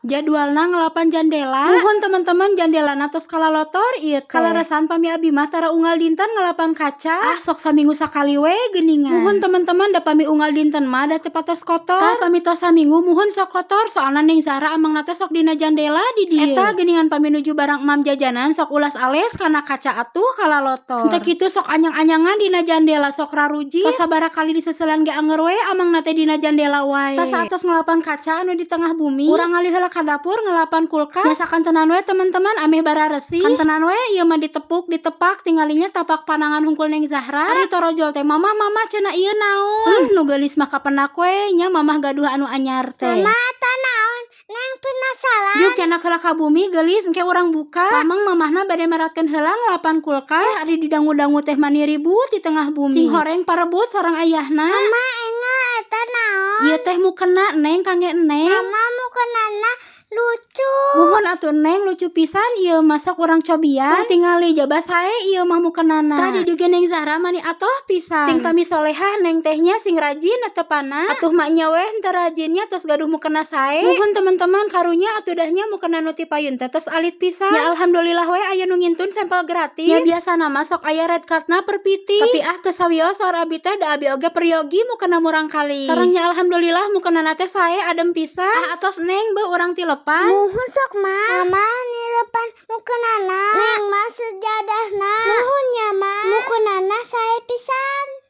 Jadwalna ngelapan jandela. Muhun, teman-teman, jandelana tos kalalotor ieu teh. Kaleresan pami abi mah tara unggal dinten ngelapan kaca. Ah, sok saminggu sakali we geuningan. Muhun, teman-teman, da pami unggal dinten mah da teu patos kotor. Tah, pami tos saminggu muhun sok kotor, soalna Neng Zahra amangna teh sok dina jandela di dieu. Eta geuningan pami nuju barang emam jajanan sok ulas ales kana kaca, atuh kalalotor. Henteu kitu, sok anyang-anyangan dina jandela, sok rarujit. Tos sabaraha kali diseseulan ge anger we amangna teh dina jandela wae. Tah, saatos ngelapan kaca anu di tengah bumi, urang ngalih heula ka dapur ngelapan kulkas. Biasa kantenan we, teman-teman, ameh bararesih. Kantenan we ieu mah, ditepuk ditepak tinggalinya tapak panangan hungkul Neng Zahra. Ari torojol teh, "Mamah, Mamah," cenah, "ieu naon?" Nu geulis mah kapenak we nya mamah gaduh anu anyar teh. Mama, eta naon? Neng penasaran. Juk cenah heula ka bumi, geulis, engke urang buka. Pameng mamahna bade meratkeun heula ngelapan kulkas. Ari didangu-dangu teh mani ribut di tengah bumi. Sing horeng parebut sareng ayahna. Mama, enggal eta naon? Ieu teh mukena, Neng, kangge Neng. Mama, mukenana lucu. Muhun atuh, Neng, lucu pisan ieu mah, sok urang cobian. Tuh, tingali, jaba sae ieu mah mukenana. Tah, di dieu Neng Zahra mani atoh pisan. Sing kami solehah Neng teh nya, sing rajin atepana. Atuh maknya we henteu rajinnya tos gaduh mukena sae. Muhun, teman-teman, karunya atuh dahnya mukena nu ti payun teh tos alit pisan. Ya alhamdulillah we aya nu ngintun sampel gratis. Ya biasana mah sok aya red cardna per piti. Tapi ah, teu sawios saur abi teh, da abi oge peryogi mukena murangkalih. Sareng nya alhamdulillah mukena teh sae, adem pisan. Ah, atos, Neng, beuh urang tilepan. Muhun, sok Ma. Mama nilepan mukenana. Neng mah sejadahna. Muhun nya, Ma. Mukenana sae pisan.